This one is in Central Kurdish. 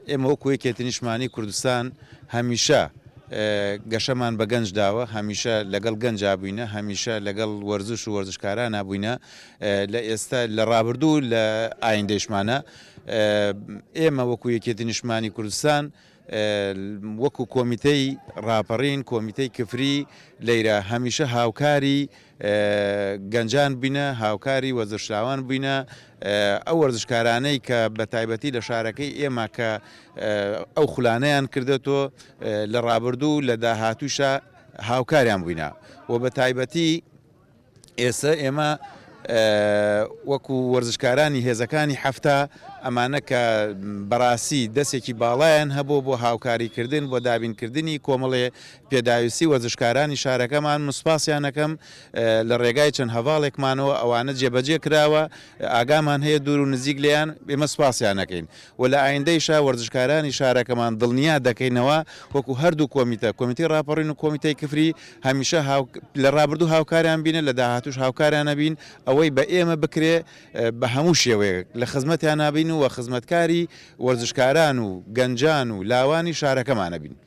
ئێمە وەکو یەکێتی نیشتمانی کوردستان هەمیشە گەشەمان بە گەنج داوە، هەمیشە لەگەڵ گەنجا بووینە، هەمیشە لەگەڵ وەرزش و وەرزشکارانا بووینە، لە ئێستا لە ڕابردوو لە ئایندەیشمانە. ئێمە وەکو یەکێتی نیشتمانی کوردستان وەکو کۆمیتەی ڕاپەڕین، کۆمیتەی کفری لەیرە هەمیشە هاوکاری گەنجان بووینە، هاوکاری وەرزشلاوان بووینە، ئەو وەرزشکارانەی کە بە تایبەتی لە شارەکەی ئێمە کە ئەو خولانەیان کردەتۆ لە ڕابردوو لە داهاتووشا هاوکاریان بووینە و بە تایبەتی ئێستا ئێمە وەکو وەرزشکارانی هێزەکانی 70 ئەمانە کە بەڕاستی دەستێکی باڵایان هەبوو بۆ هاوکاریکردن بۆ دابینکردنی کۆمەڵێ پێداویستی وەرزشکارانی شارەکەمان من سوپاسیان ئەکەم لە ڕێگای چەند هەڤاڵێکمانەوە ئەوانە جێبەجێ کراوە ئاگامان هەیە دوور و نزیک لێیان ئێمە سوپاسیان ئەکەین و لە ئایندەیشا وەرزشکارانی شارەکەمان دڵنیا دەکەینەوە وەکو هەردوو کۆمیتە کۆمیتەی ڕاپەڕین و کۆمیتەی کفری هەمیشە هاو لە ڕابردوو هاوکاریان بینە لە داهاتووش هاوکاریان ئەبین ئەوەی بە ئێمە بکرێ بە هەموو شێوەیەک لە خزمەتیان ئەبین و خزمەتکاری وەرزشکاران و گەنجان و لاوانی شارەکەمان ئەبین.